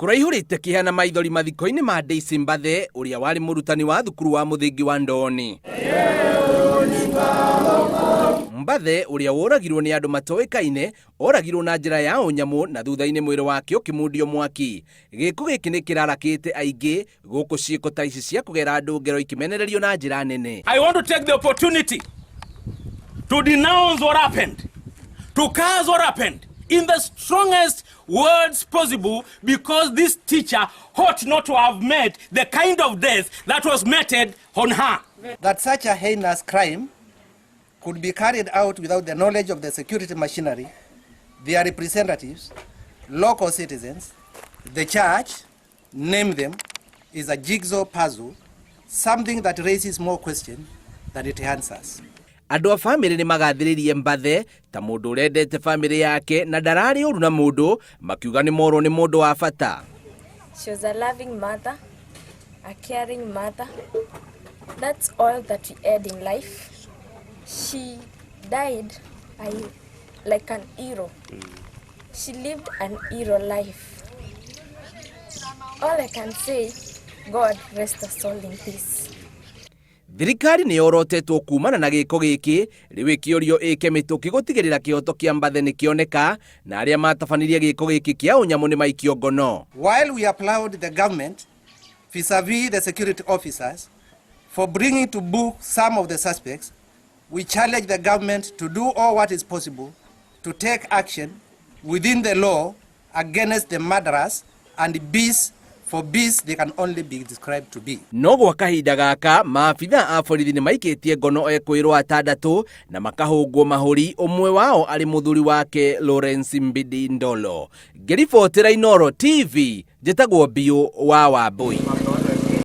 Kũraihũrĩte kĩeha na maithori mathiko-inĩ ma Daisy Mbathe ũrĩa warĩ mũrutani wa thukuru wa mũthingi wa Ndooni. Mbathe ũrĩa woragirwo nĩ andũ matoĩkaine oragirwo na njĩra ya ũnyamũ na thutha-inĩ mwĩrĩ wake ũkĩmundio mwaki. Gĩko gĩkĩ nĩ kĩrarakĩte aingĩ gũkũ ciĩko ta ici cia kũgera andũ ngero ikĩmenererio na njĩra nene. I want to take the opportunity to denounce what happened, to curse what happened in the strongest words possible because this teacher ought not to have met the kind of death that was meted on her. That such a heinous crime could be carried out without the knowledge of the security machinery, their representatives, local citizens, the church, name them, is a jigsaw puzzle, something that raises more questions than it answers. Andũ a bamĩrĩ nĩ magathĩrĩirie Mbathe ta mũndũ ũrendete bamĩrĩ yake na ndararĩ ũru na mũndũ, makiuga nĩ morwo nĩ mũndũ wa bata. She was a loving mother, a caring mother. That's all that we had in life. She died like an hero. She lived an hero life. All I can say, God rest her soul in peace. Thirikari nĩ yorotetwo kumana na gĩko gĩkĩ rĩu ĩkĩũrio ĩke mĩtũkĩ gũtigĩrĩra kĩhoto kĩa Mbathe nĩ kĩoneka na arĩa matabanirie gĩko gĩkĩ kĩa ũnyamũ nĩ maikio ngono. While we applaud the government vis-a-vis the security officers for bringing to book some of the suspects, we challenge the government to do all what is possible to take action within the law against the murderers and beasts, for beasts they can only be described to be. No gwa kahinda gaka maabitha a borithi nĩ maikĩtie ngono ekwĩrwo atandatũ na makahũngwo mahũri, ũmwe wao arĩ mũthuri wake Lawrence Mbidi Ndolo. Ngĩribotera Inooro TV, njĩtagwo Biũ wa Wambui.